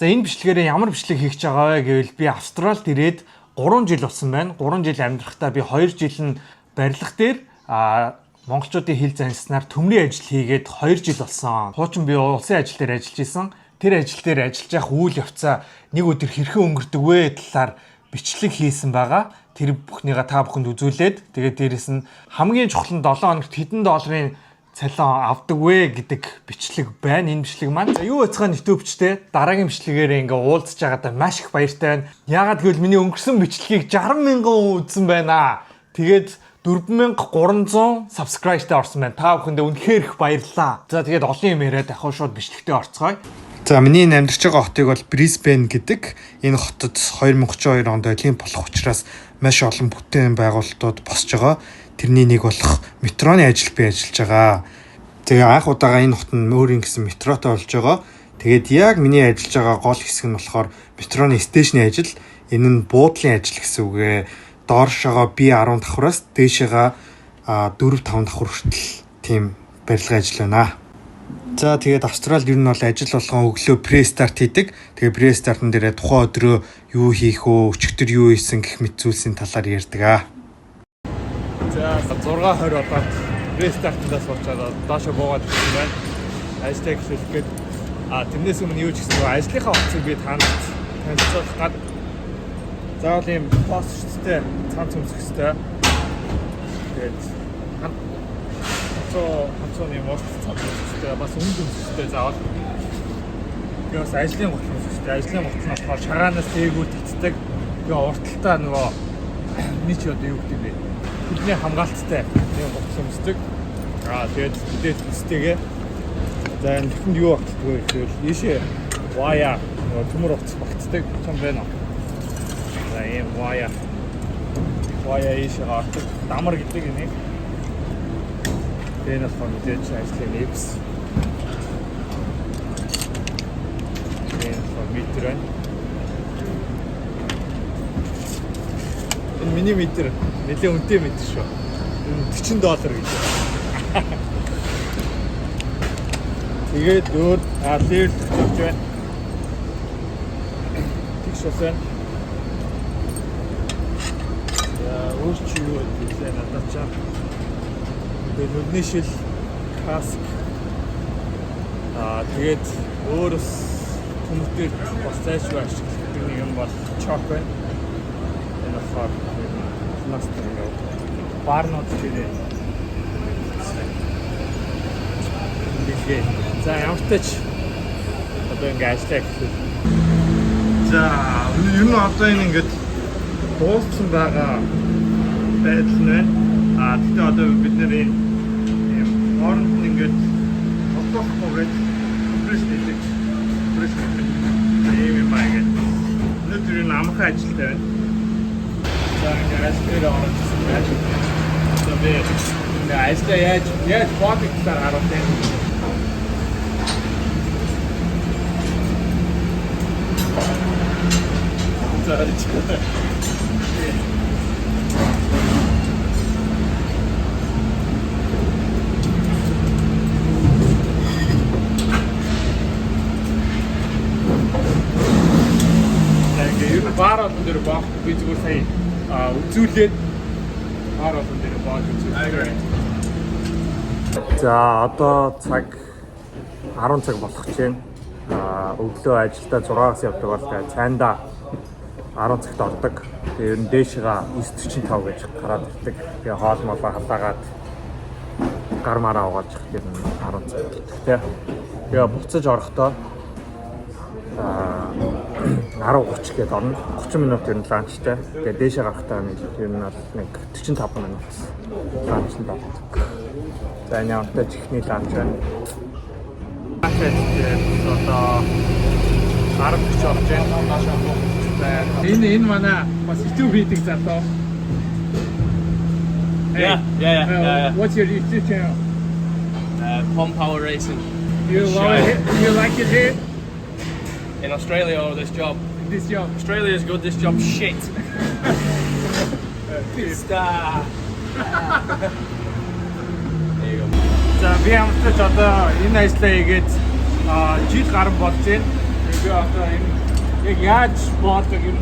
За, энэ бичлэгээрээ ямар бичлэг хийх гэж байгаа вэ гэвэл би Австралид ирээд 3 жил болсон байна. 3 жил амьдрахдаа би 2 жил нь барилга дээр монголчуудын хэл занснаар төмрийн ажил хийгээд 2 жил болсон. Хуучин би улсын ажил дээр ажиллаж исэн. Тэр ажил дээр ажиллаж явах үйл явцаа нэг өдөр хэрхэн өнгөрдөг вэ талаар бичлэг хийсэн байгаа. Тэр бүхнийгээ та бүхэнд үзүүлээд, тэгээд дээрэс нь хамгийн чухал нь 7 хоногт хэдэн долларын цалин авдаг вэ гэдэг бичлэг байна. Энэ бичлэг маань. За, юу яцгаана, YouTube-чтэй, дараагийн бичлэгээр ингээ уулзж байгаадаа маш их баяртай байна. Яагаад гэвэл миний өнгөрсөн бичлэгийг 60 мянган хүн үзсэн байна. Тэгээд 4300 subscribe-тай орсон байна. Та бүхэндээ үнэхээр их баярлалаа. За, тэгээд олон юм яриад ахиу шууд бичлэгтээ орцгоё. За, миний энэ амьдарч байгаа хотыг бол Брисбен гэдэг. Энэ хотод 2032 онд Олимп болох учраас маш олон бүтээн байгуулалтууд босч байгаа. Тэрний нэг болох метроны ажил би ажиллаж байгаа. Тэгээ анх удаага энэ хот нь өөрийн гэсэн метротой болж байгаа. Тэгээд яг миний ажиллаж байгаа гол хэсэг нь болохоор метроны station ы ажил. Энэ нь буудлын ажил гэсэн үг ээ. Дооршоогоо B10 давхраас дээшээгээ 4 5 давхар хүртэл тийм барилгын ажил байна. За, тэгээд Австралид ер нь бол ажил болгон өглөө pre-start хийдэг. Тэгээ pre-start-н дээрээ тухайн өдрөө юу хийх үү, өчигдөр юу хийсэн гэх мэт зүйлсийн талаар ярьдаг аа. За, 6:20 болоод pre-start-андаа суучаад доошо буугаад ирсэн байна. Ажлаа эхлүүлэх гээд, тэрнээс өмнө юу ч гэсэн нөгөө ажлынхаа хувцсыг би танад танилцуулах гад заавал ийм постертэй цамц өмсөх хэрэгтэй. Тэгээд хацуу юм урт цамц өмсөх хэрэгтэй. Бас өмд өмсөх хэрэгтэй заавал. Тэгээ бас ажлын гутал өмсөх хэрэгтэй. Ажлын гутал нь болохоор шагаанаас дээгүүр татдаг. Тэгээ урталтаа нөгөө миний чи одоо юу гэдэг юм бэ? Хөлний хамгаалттай тийм гутал өмсдөг. Тэгээд мэдээж төстэйгээ. За, энэ лүхэнд юу багтдаг вэ гэвэл ийшээ wire, нөгөө төмөр утас багтдаг. Чам байна уу? За, ийм wire ийшээ гардаг. Дамар гэдэг энийг. Тэгээ энэ болохоор мэдээж ажлын нэвс. Тэгээ энэ болохоор метр байна. Энэ миний метр нэлээд үнэтэй метр шүү. Энэ 40 доллар гэж. Тэгээд өөр level өгч байна. Тэгш бас байна. За, өөр чи юу вэ надад чам. Тэгээд нүдний шил, каск. Тэгээд өөр бас төмөртөр бас зайлшгүй ашигладаг нэг юм бол chalk байна. Энэ болохоор пластик ингээд баарнууд чирээ. Бэлгээ. За, ямар ч тач одоо ингээ ажиллаа эхлэв. За, ер нь одоо энэ ингээд дууссан байгаа байдал нь байна. Гэхдээ одоо бид нэр энэ ийм хооронд нь ингээд холбоохгүйгээд компресс хийдэг. Компресс хийдэг. Ийм юм аа ингээд. Өнөөдөр энэ амархан ажилтай байна. За, ингээд ажил дээр орж ирсэн байна. За, би ингээ ажлаа яаж бодог талаар харуулъя. За, за, ингээ ер нь баар олон дээр боох би зүгээр сая үзүүлээд баар олон дээр боож үзүүлээ. За, одоо цаг 10 цаг болох гэж байна. Өглөө ажилдаа 6-аас явдаг бол тэгээ цайндаа 10 цагт ордог. Тэгээ ер нь дээшээгээ 9:45 гэж гараад ирдэг. Тэгээ хоол молоо халаагаад гар мараа угааж ер нь 10 цаг гэдэг тий. Тэгээ буцаж орохдоо 10:30 гээд орно. 30 минут ер нь lunch тай. Тэгээ дээшээ гарахдаа нэг ер нь бол нэг 45 минут lunch нд болдог. За, энэ явтаа чихний lunch байна. Одоо 10:40 болж байна. Энэ манай бас YouTube хийдэг залуу. Hey, Yeah. What's your YouTube channel? Pom Power Racing. You love it? You like it here? In Australia or this job? This job? Australia's good, this job's shit. Star. There you go. За, би ямартай ч одоо энэ ажлаа хийгээд жил гарan болж байна. Би одоо энэ яг яаж боодог юм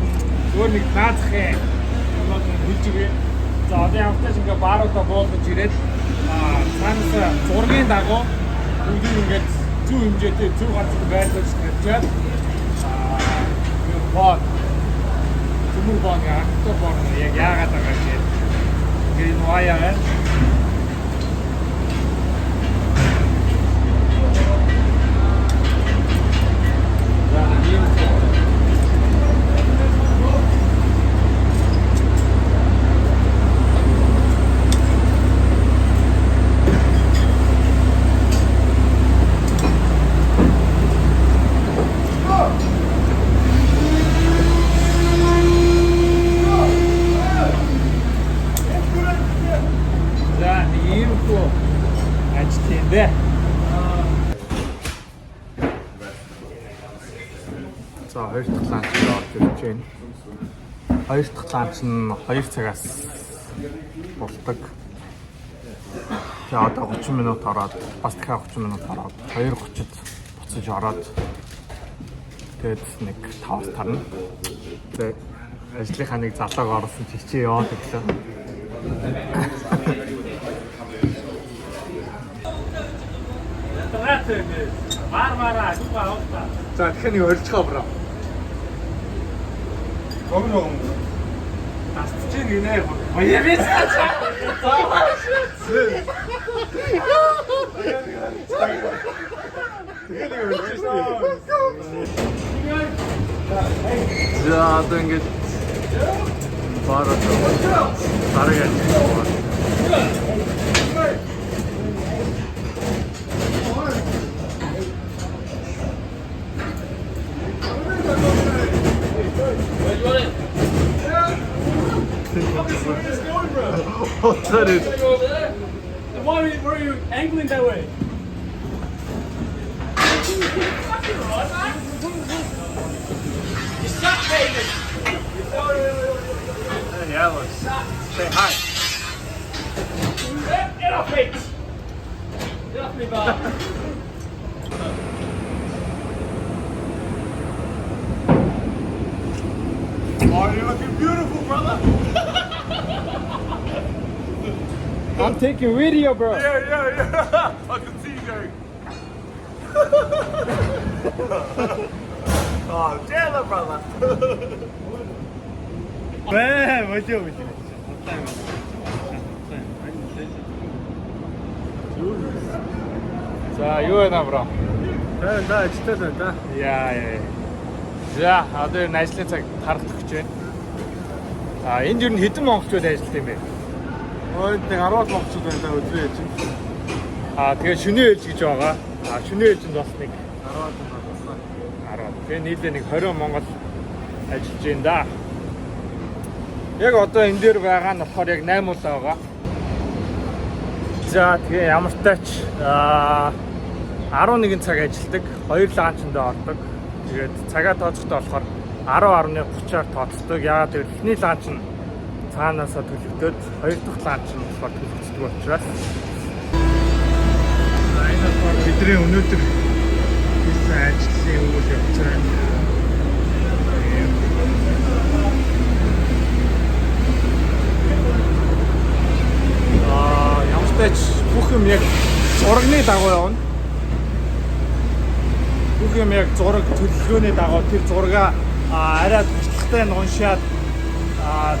өөр нэг наазах юм хэлж өгье. За, одоо ямар ч ингээ бааруудаа буулгаж ирээд цаанаас зургийн дагуу бүгдийг ингээд зөв хэмжээтэй, зөв газар байрлуулж тавьчаад боо төмөр боог, актор боог яг яагаад байгаа юм ингээ энэ ваяа байна. За, ийм. За, нэг иймэрхүү ажил юм бэ. За, хоёр дахь lunch орж ирж байна. Хоёр дахь lunch нь 2 цагаас болдог. Тэгээ одоо 30 минут ороод, бас дахиад 30 минут ороод, 2:30-д буцаж ороод, тэгээд нэг 5-аас тарна. Тэгээ ажлынхаа нэг залууг оруулсан чи хичээ яваад өглөө. Мар мара авта. За, тэгэхээр нэг орилцгоо, bro. Гомн гомн. Тасч гинэ. Баявээ. Тэгэхээр нэг орилж шүү. За, одоо ингээд баараа дараагийн ажил. What is Go over there. Then why are you angling that way? Fucking right, man. You suck, David. Hey, Alex. Say hi. Get off it. Get off me, bar. Oh, you're looking beautiful, brother. I'm taking video, bro. Yeah. I can see you going. Oh, damn it, brother. Бэ, болио болио. За, юу байна, bro? За, да, ажилтаа л байна да. Яа, яа. За, одоо энэ ажлын цаг тарах гэж байна. А энд ер нь хэдэн монголчууд ажилладаг юм бэ? Ой, нэг 10 монголчууд байна да, өдрийн ээлжинд. А тэгээ шөнийн ээлж гэж байгаа. А шөнийн ээлжинд бас нэг 10 болсон. 10. Тэгээ нийлээ нэг 20 монгол ажиллаж байна да. Яг одоо энэ дээр байгаа нь болохоор яг 8 улаа байгаа. За, тэгээ ямар тач 11 цаг ажилладаг. 2 lunch анд ордог. Тэгээд цагаа тооцохдоо болохоор 10.30-аар тооцдог. Яагаад гэвэл эхний lunch нь цаанаасаа төлөгдөөд, хоёр дахь lunch нь болохоор төлөгддөг учраас. За, энэ болохоор бидний өнөөдөр хийсэн ажлын үйл явц байна. Ийм. Ямар ч тач бүх юм яг зурагны дагуу явна. Бүх юм яг зураг төлөвлөгөөний дагуу, тэр зургаа арай туршлагатай нь уншаад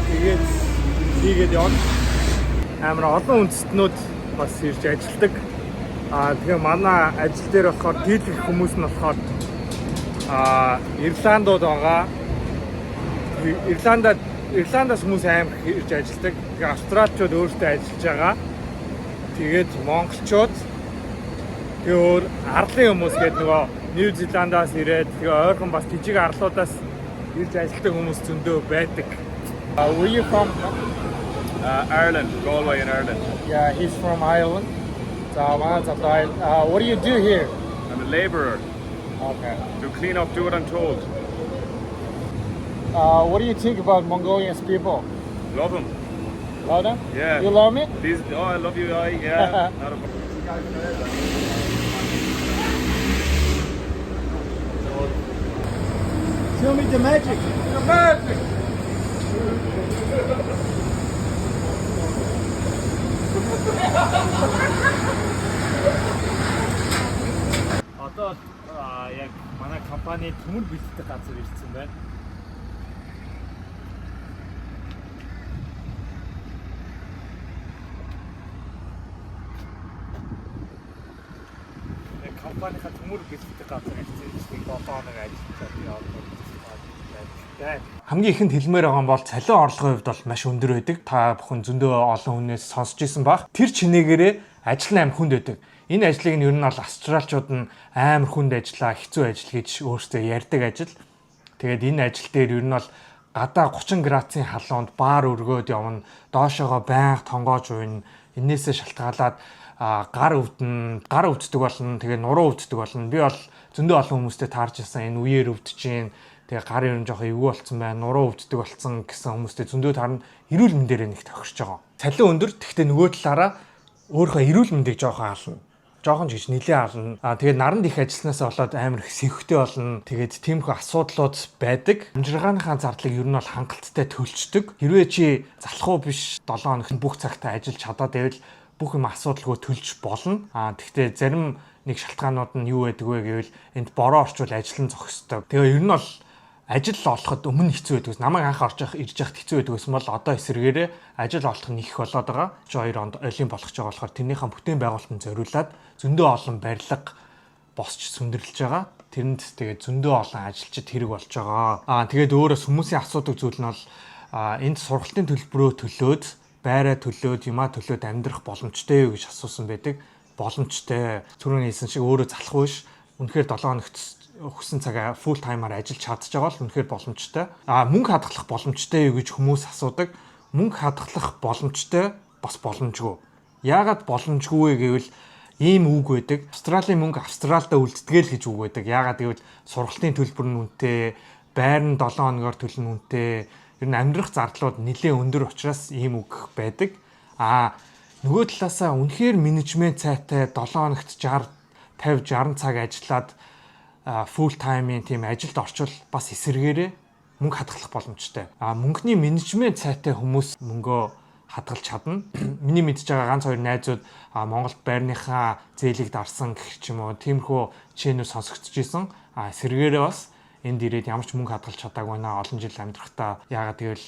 тэгээд хийгээд явна. Амар олон үндэстнүүд бас ирж ажилладаг. Тэгээ манай ажил дээр болохоор дийлэх хүмүүс нь болохоор Ирландууд байгаа. Ирландаас хүмүүс амар их ирж ажилладаг. Тэгээ австралчууд өөрсдөө ажиллаж байгаа. Тэгээд монголчууд, тэгээ өөр арлын хүмүүс гээд нөгөө Нью Зеландаас ирээд, тэгээ ойрхон бас жижиг арлуудаас ирж ажилладаг хүмүүс зөндөө байдаг. Where you from? Ireland, Galway in Ireland. Yeah, he's from Ireland. За, манай залуу. What do you do here? I'm a labourer. Okay. Do clean up, do what I'm told. What do you think about Mongolian people? Love them. Love them? Yeah. You love me? These, oh, I love you, I, yeah. Not a Show me the magic. The magic. Одоо яг манай компани төмөр бэлддэг газар ирсэн байна. Яг компанийнхаа төмөр бэлддэг газар ирсэн. Нэг 7 хоног ажиллаж байгаа. Хамгийн ихэнд хэлмээр байгаа нь бол цалин орлогын хувьд бол маш өндөр байдаг. Та бүхэн зөндөө олон хүнээс сонсч ирсэн бах. Тэр чинээгээрээ ажил нь амар хүнд байдаг. Энэ ажлыг нь ер нь бол австралчууд нь амар хүнд ажиллаа, хэцүү ажил гэж өөрсдөө ярьдаг ажил. Тэгээд энэ ажил дээр ер нь бол гадаа 30 градусын халуунд баар өргөөд явна, доошоогоо байнга тонгоож уйна. Энээсээ шалтгаалаад гар өвдөн, гар өвддөг болно, тэгээ нуруу өвддөг болно. Би бол зөндөө олон хүмүүстэй таарч ирсэн, энэ үеэр өвдөж чинь, тэгээ гар ер нь жоохон эвгүй болцсон байна, нуруу өвддөг болцсон гэсэн хүмүүстэй зөндөө таарна, эрүүл мэндээрээ нэг тохирч байгаа. Цалин өндөр, гэхдээ нөгөө талаараа өөрийнхөө эрүүл мэндийг жоохон ална. Жоохон ч гэж нилээ ална. Тэгээд наранд их ажилласнаас болоод амар их сэвхтэй болно. Тэгээд тиймэрхүү асуудлууд байдаг. Амжиргааныхаа зардлыг ер нь бол хангалттай төлчдөг. Хэрвээ чи залхуу биш 7 хоногт бүх цагтаа ажиллаж чадаад байвал бүх юм асуудалгүй төлж болно. Тэгвэл зарим нэг шалтгаанууд нь юу байдаг вэ гэвэл энд бороо орчвол ажил нь зогсдог. Тэгээ ер нь бол ажил олоход өмнө хэцүү байдаг. Намайг анх орж ирж яхад хэцүү байдаг гэсэн бол одоо эсрэгээрээ ажил олох нь их болоод байгаа. 32 онд олимп болох гэж байгаа болохоор тэрнийхэн бүтээн байгуулалтанд зориулаад зөндөө олон барилга босч сүндэрлэж байгаа. Тэрэнд тэгээд зөндөө олон ажилчид хэрэг болж байгаа. Тэгээд өөрөөс хүмүүсийн асуудаг зүйл нь бол энд сургалтын төлбөрөө төлөөд, байраа төлөөд, юмаа төлөөд амьдрах боломжтой юу гэж асуусан байдаг. Боломжтой. Түрүүний хэлсэн шиг өөрөө залах биш. Үнэхээр 7 хоногт хүссэн цагаа full time-аар ажиллаж чадж байгаа бол үнэхээр боломжтой. Мөнгө хадгалах боломжтой юу гэж хүмүүс асуудаг. Мөнгө хадгалах боломжтой, бас боломжгүй. Яагаад боломжгүй вэ гэвэл ийм үг байдаг. Австралийн мөнгө Австралидаа үлддэг л гэж үг байдаг. Яагаад гэвэл сургалтын төлбөр нь үнэтэй, байр нь 7 хоногоор төлнө үнэтэй. Ер нь амьдрах зардлууд нэлээд өндөр учраас ийм үг байдаг. Нөгөө талаасаа үнэхээр менежмент сайтай 7 хоногт 60 50 60 цаг ажиллаад full time-ийн тийм ажилд орчвол бас эсрэгээрээ мөнгө хадгалах боломжтой. Мөнгөний менежмент сайтай хүмүүс мөнгөө хадгалж чадна. Миний мэдж байгаа ганц хоёр найзууд Монголд байрныхаа зээлийг дарсан гэх ч юм уу, тиймэрхүү жишээнүүд сонсогдож исэн. Эсрэгээрээ бас энд ирээд ямар ч мөнгө хадгалж чадаагүй наа олон жил амьдрахдаа. Яагаад гэвэл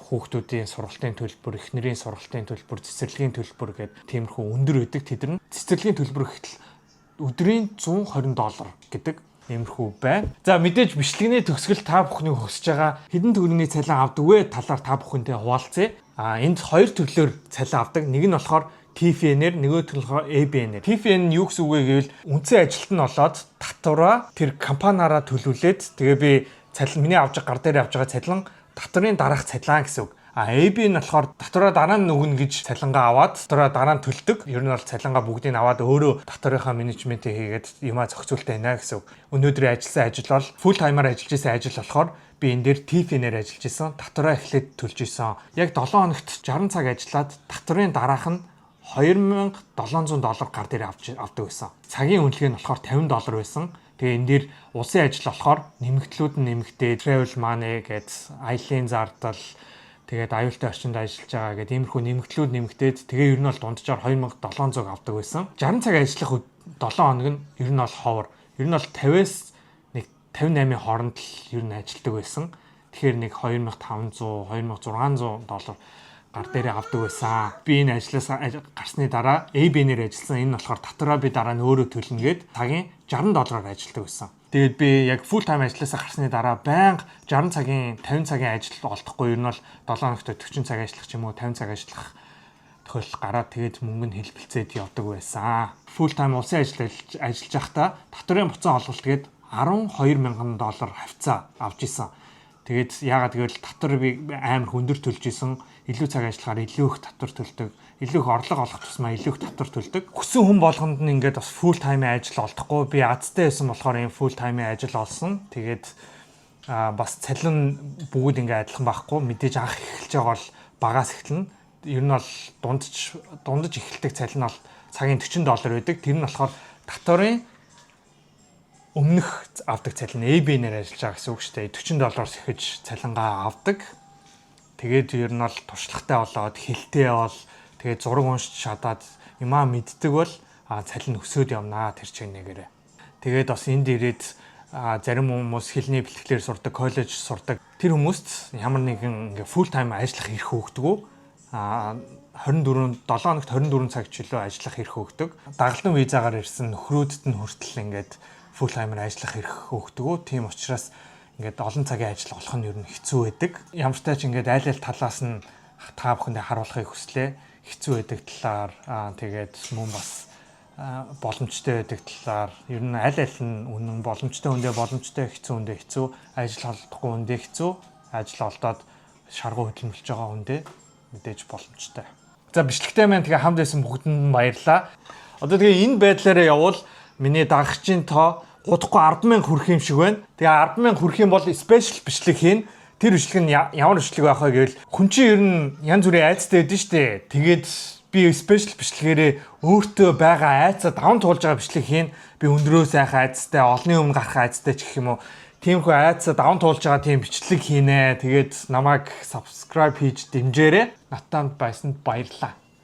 хүүхдүүдийн сургалтын төлбөр, эхнэрийн сургалтын төлбөр, цэцэрлэгийн төлбөр гээд тиймэрхүү өндөр байдаг тэд нар. Цэцэрлэгийн төлбөр гэхтэл өдрийн 120 доллар гэдэг иймэрхүү байна. За, мэдээж бичлэгний төгсгөл та бүхний хүсэж байгаа хэдэн төгрөгийн цалин авдаг вэ талаар та бүхэнтэй хуваалцъя. Энд хоёр төрлөөр цалин авдаг. Нэг нь болохоор TFN-ээр, нөгөөх нь болохоор ABN-ээр. TFN нь юу гэсэн үг вэ гэвэл үндсэн ажилт нь болоод татвараа тэр компаниараа төлүүлээд, тэгээ би цалин миний авч гар дээр авч байгаа цалин татварын дараах цалин гэсэн үг. ABN нь болохоор татвараа дараа нь өгнө гэж цалингаа аваад, татвараа дараа нь төлдөг. Ер нь бол цалингаа бүгдийг аваад өөрөө татварынхаа менежментийг хийгээд юмаа зохицуултай байна гэсэн үг. Өнөөдрийн ажилласан ажил бол full time-аар ажиллаж исэн ажил болохоор би энэ дээр TFN-ээр ажиллаж исэн. Татвараа эхлээд төлж исэн. Яг 7 хоногт 60 цаг ажиллаад татварын дараах нь 2700 доллар гар дээр авч авдаг байсан. Цагийн үнэлгээ нь болохоор 50 доллар байсан. Тэгээ энэ дээр улсын ажил болохоор нэмэгдлүүд нь нэмэгдээ, travel money гэж аялын зардал, тэгээд аюултай орчинд ажиллаж байгаа гэдэг иймэрхүү нэмэгдлүүд нэмэгдээд, тэгээ ер нь бол дунджаар 2700 авдаг байсан. 60 цаг ажиллах 7 хоног нь ер нь бол ховор. Ер нь бол 50-аас нэг 58-ын хооронд л ер нь ажилладаг байсан. Тэгэхээр нэг 2500, 2600 доллар гар дээрээ авдаг байсан. Би энэ ажлаас гарсны дараа ABN-ээр ажилласан. Энэ нь болохоор татвараа би дараа нь өөрөө төлнө гээд цагийн 60 доллараар ажилладаг байсан. Тэгээд би яг full time ажилласаа гарсны дараа байнга 60 цагийн, 50 цагийн ажил олдохгүй, ер нь бол 7 хоногт 40 цаг ажиллах ч юм уу, 50 цаг ажиллах тохиолдол гараад, тэгээд мөнгө нь хэлбэлцээд явдаг байсан. Full time улсын ажил ажиллаж байхдаа татварын буцаан олголт гээд 12 мянган доллар хавцаа авч исэн. Тэгээд яагаад гэвэл татвар би амар өндөр төлж исэн. Илүү цаг ажиллахаар илүү их татвар төлдөг. Илүү их орлого олох тусмаа илүү их татвар төлдөг. Хүссэн хүн болгонд нь ингээд бас full time ажил олдохгүй. Би азтай байсан болохоор ийм full time ажил олсон. Тэгээд бас цалин бүгд ингээд адилхан байхгүй. Мэдээж анх эхэлж байгаа бол багаас эхэлнэ. Ер нь бол дундаж эхэлдэг цалин бол цагийн 40 доллар байдаг. Тэр нь болохоор татварын Өмнөх авдаг цалин, ABN-ээр ажиллаж байгаа гэсэн үг шүү дээ. 40 доллароос эхэлж цалингаа авдаг. Тэгээд ер нь бол туршлагатай болоод, хэлтэй бол, тэгээд зураг уншиж чадаад, юмаа мэддэг бол цалин өсөөд явнаа тэр чинь нэгээрээ. Тэгээд бас энд ирээд зарим хүмүүс хэлний бэлтгэлээр сурдаг, коллеж сурдаг. Тэр хүмүүст ямар нэгэн ингээ full time ажиллах эрх өгдөг. 24 7 хоногт 24 цаг ч илүү ажиллах эрх өгдөг. Дагалдан визагаар ирсэн нөхрүүдэд нь хүртэл ингээд full time-аар ажиллах эрх өгдөг. Тийм учраас ингээд олон цагийн ажил олох нь ер нь хэцүү байдаг. Ямар ч тач ингээд аль аль талаас нь та бүхэндээ харуулахыг хүслээ. Хэцүү байдаг талаар, тэгээд мөн бас боломжтой байдаг талаар. Ер нь аль аль нь үнэн: боломжтой хүндээ боломжтой, хэцүү хүндээ хэцүү, ажил олдохгүй хүндээ хэцүү, ажил олдоод шаргуу хөдөлмөрлөж байгаа хүндээ мэдээж боломжтой. За, бичлэгтэй маань тэгээ хамт байсан бүгдэнд нь баярлалаа. Одоо тэгээ энэ байдлаараа явбал миний дагагчийн тоо удахгүй 10,000 хүрэх юм шиг байна. Тэгээ 10,000 хүрэх юм бол special бичлэг хийн. Тэр бичлэг нь ямар бичлэг байх вэ гэвэл хүн чинь ер нь янз бүрийн айдастай байдаг шүү дээ. Тэгээд би special бичлэгээрээ өөртөө байгаа айдсаа даван туулж байгаа бичлэг хийн. Би өндрөө сайхан айдастай, олонний өмнө гарах айдастай ч гэх юм уу. Тиймэрхүү айдсаа даван туулж байгаа тийм бичлэг хийнэ. Тэгээд намайг subscribe хийж дэмжээрэй. Надтай хамт байсанд баярлалаа.